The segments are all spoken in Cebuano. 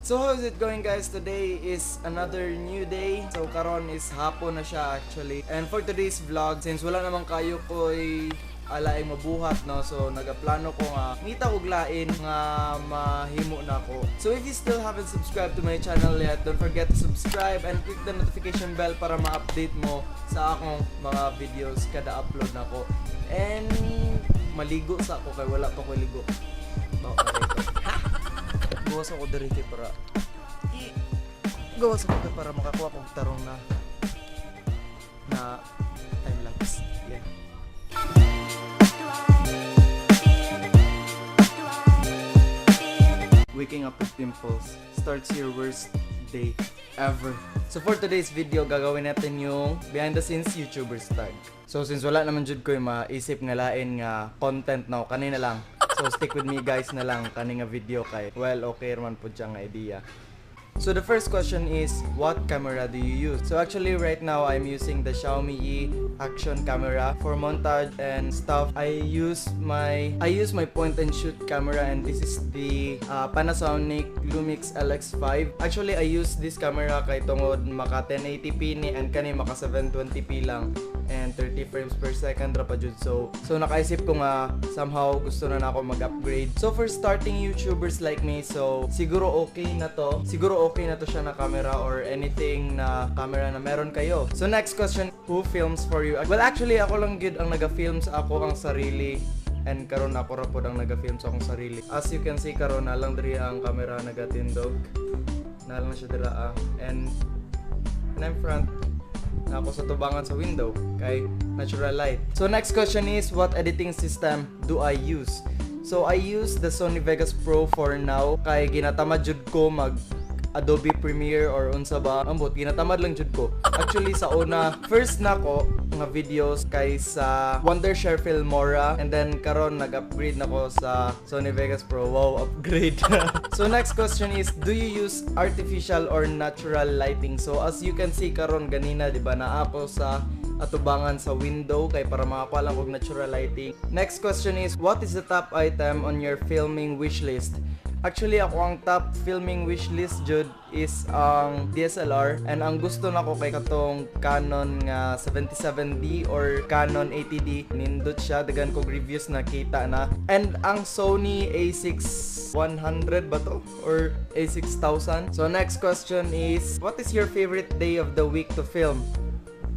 So how is it going, guys? Today is another new day. So karon is hapon na siya actually. And for today's vlog, since wala naman kayo ko'y alaing mabuhat, no, so nagaplano ko nga ngita og lain nga mahimo nako. So if you still haven't subscribed to my channel yet, don't forget to subscribe and click the notification bell para ma-update mo sa akong mga videos kada upload nako. And maligo sa ako kay wala pa ko ligo. No, okay ko. Gawas ako diri kay para gawas ako kay para makakuha kog tarong na na time lapse. Yeah. Do I feel the Do I feel the Waking up with pimples starts your worst day ever. So for today's video, gagawin natin yung behind the scenes YouTubers tag. So since wala naman jud ko yung maisip nga lain nga content na kanina lang. So stick with me, guys, na lang kani nga video kay, well, okay man pud siya nga idea. So the first question is, what camera do you use? So actually, right now I'm using the Xiaomi Yi Action camera for montage and stuff. I use my point and shoot camera, and this is the Panasonic Lumix LX5. Actually, I use this camera kay tungod maka 1080p ni and kani maka 720p lang and 30 frames per second ra pa jud. So nakaisip ko nga somehow gusto na nako mag-upgrade. So for starting YouTubers like me, so siguro okay na to. Siguro okay na to siya na camera or anything na camera na meron kayo. So next question, who films for you? Well, actually, ako lang gyud ang naga-film sa ako ang sarili and karon ako ra pod ang naga-film sa akong sarili. As you can see, karon na lang diri ang camera nagatindog. Na lang siya dira ah. And I'm front na ako sa tubangan sa window kay natural light. So next question is, what editing system do I use? So I use the Sony Vegas Pro for now kay ginatamad jud ko mag Adobe Premiere or unsa ba. Ambot, ginatamad lang jud ko. Actually, sa una, first nako nga videos kay sa Wondershare Filmora and then karon nag-upgrade na ko sa Sony Vegas Pro. Wow, upgrade. So next question is, do you use artificial or natural lighting? So as you can see karon ganina, di ba, na ako sa atubangan sa window kay para makakuha lang og natural lighting. Next question is, what is the top item on your filming wish list? Actually, ako ang top filming wish list jud is ang DSLR and ang gusto nako kay katong Canon nga 77D or Canon 80D. Nindot siya, daghan kog reviews na kita na. And ang Sony A6100 ba to or A6000. So next question is, what is your favorite day of the week to film?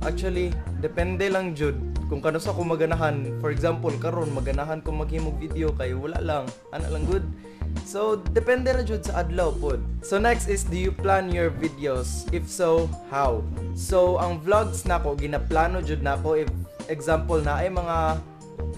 Actually, depende lang jud kung kanusa ko maganahan. For example, karon maganahan ko maghimog video kay wala lang, ana lang good. So, depende ra jud sa adlaw pod. So next is, do you plan your videos? If so, how? So, ang vlogs nako ginaplano jud nako. If example na ay mga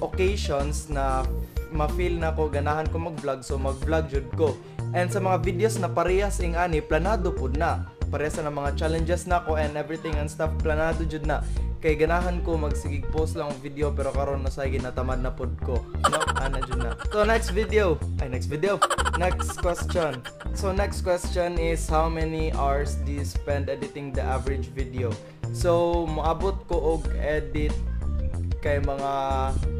occasions na ma-feel na ko ganahan ko mag-vlog, so mag-vlog jud ko. And sa mga videos na parehas ing ani, planado pud na. Parehas na mga challenges nako and everything and stuff, planado jud na. Kay ganahan ko magsigig post lang og video, pero karon na sa ginatamad na pod ko. No, ana jud na. So next video, ay, next video. Next question. So next question is, how many hours do you spend editing the average video? So moabot ko og edit kay mga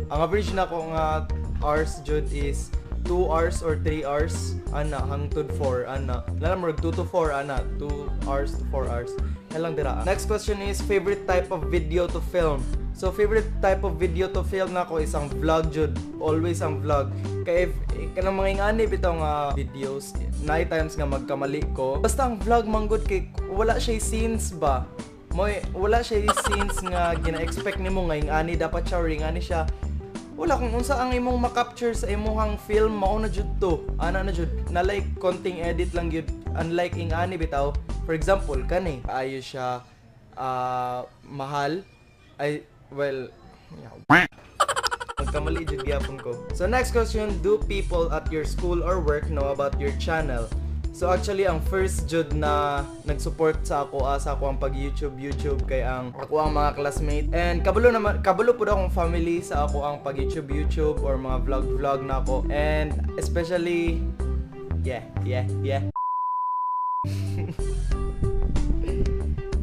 ang average na ko nga hours jud is 2 hours or 3 hours ana, hangtod 4 ana. Lala murag 2 to 4 ana, 2 hours to 4 hours na lang dira. Next question is, favorite type of video to film? So favorite type of video to film nako is ang vlog jud, always ang vlog. Kay if kanang mga ingani bitaw nga videos, nine times nga magkamali ko. Basta ang vlog manggod kay wala siya scenes ba mo, wala siya scenes nga gina-expect nimo nga ingani dapat siya or ingani siya. Wala, kung unsa ang imong ma-capture sa imong film, mao na jud to, ana na jud na, like konting edit lang gyud, unlike ing ani bitaw. For example, kani ayo siya, mahal ay, well, yeah. Magkamali jud gyapon ko. So next question, do people at your school or work know about your channel? So actually, ang first jud na nag-support sa ako sa ako ang pag YouTube YouTube kay ang ako ang mga classmate and kabalo naman, kabalo pud akong family sa ako ang pag YouTube YouTube or mga vlog vlog na ako and especially, yeah.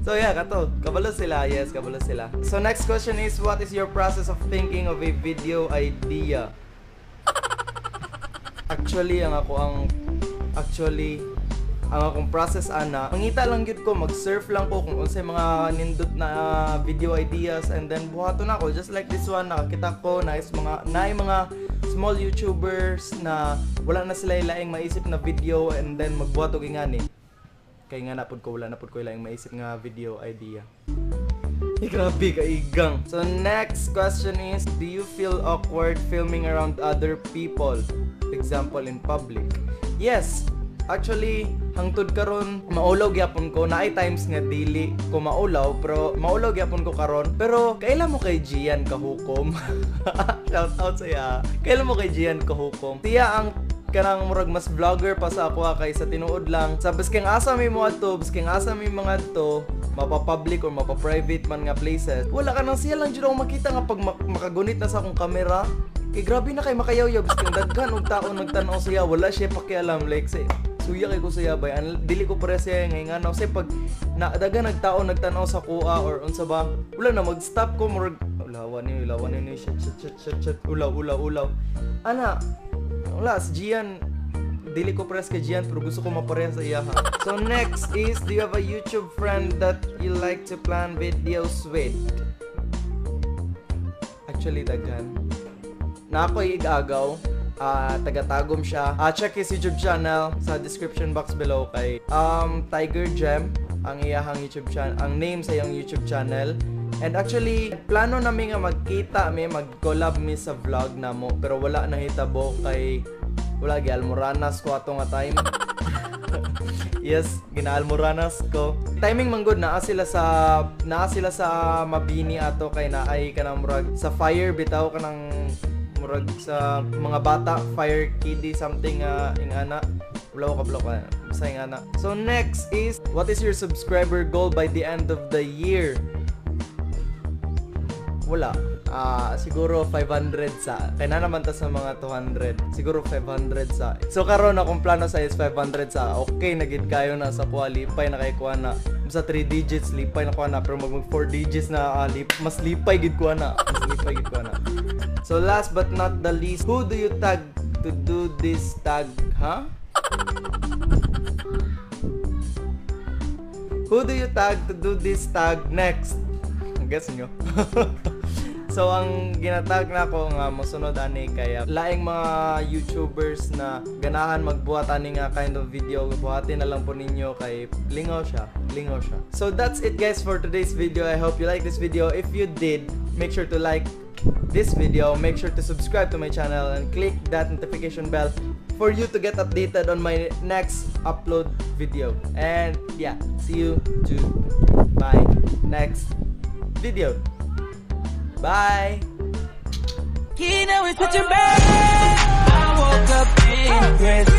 So yeah, kato, kabalo sila, yes, kabalo sila. So next question is, what is your process of thinking of a video idea? Actually, ang ako ang actually Ang akong process ana, mangita lang gyud ko, mag-surf lang ko kung unsay mga nindot na video ideas and then buhaton ako. Just like this one, nakakita ko nice mga naay mga small YouTubers na wala na sila laing maisip na video and then magbuhat og ingani. Kay nga na pud ko, wala na pud ko laing maisip nga video idea. Eh, grabe kaigang. So next question is, do you feel awkward filming around other people? Example, in public. Yes. Actually, hangtod karon maulaw gyapon ko. Naay times nga dili ko maulaw, pero maulaw gyapon ko karon. Pero kaila mo kay Gian Kahukom. Shout out sa iya. Kaila mo kay Gian Kahukom. Siya ang kanang murag mas vlogger pa sa ako kay sa tinuod lang sa bisking asa may mo adto, bisking asa may mga adto, mapa-public or mapa-private man nga places, wala ka nang siya lang jud ako makita nga pag makagunit na sa akong kamera kay grabe na kay makayaw-yaw bisking daghan og tao nagtan-aw siya, wala siya pakialam. Like say suya kay ko siya bay. Dili ko pare siya ngay nganaw say pag na daghan nagtao nagtan-aw sa kuha or unsa ba, wala na mag-stop ko, murag ulawan ni ulawan ni, shit shit shit shit shit, ulaw ulaw ulaw ana. Wala, si Gian, dili ko press kay Gian, pero gusto ko mapareha sa iya ha. So next is, do you have a YouTube friend that you like to plan videos with? Actually, daghan. Na ako igagaw. Taga-Tagum siya. Check his YouTube channel sa description box below kay Tiger Gem ang iyahang YouTube channel, ang name sa iyang YouTube channel. And actually, plano nami nga magkita mi, mag-collab mi sa vlog namo, pero wala na hitabo kay wala gi almoranas ko ato nga time. Yes, ginaalmoranas ko. Timing man gud naa sila sa Mabini ato kay naay kanang murag sa fire bitaw, kanang murag sa mga bata, fire kiddie something ingana. Wala ko kabalo ka basta ingana. So next is, what is your subscriber goal by the end of the year? Wala. Siguro 500 sa. Kaya na naman ta sa mga 200. Siguro 500 sa. So karon akong plano sa is 500 sa. Okay na gid kayo na sa kuha, lipay na kay kuha na. Sa 3 digits lipay na kuha na, pero mag 4 digits na mas lipay gid kuha na. Mas lipay gid kuha na. So last but not the least, who do you tag to do this tag, huh? Who do you tag to do this tag next? Guess nyo. So ang ginatag na ko nga mosunod ani kaya laing mga YouTubers na ganahan magbuhat ani nga kind of video, buhatin na lang po ninyo kay lingaw siya, lingaw siya. So that's it, guys, for today's video. I hope you like this video. If you did, make sure to like this video, make sure to subscribe to my channel and click that notification bell for you to get updated on my next upload video. And yeah, see you to my next video. Bye! Key, now we switching back. I woke up in regrets.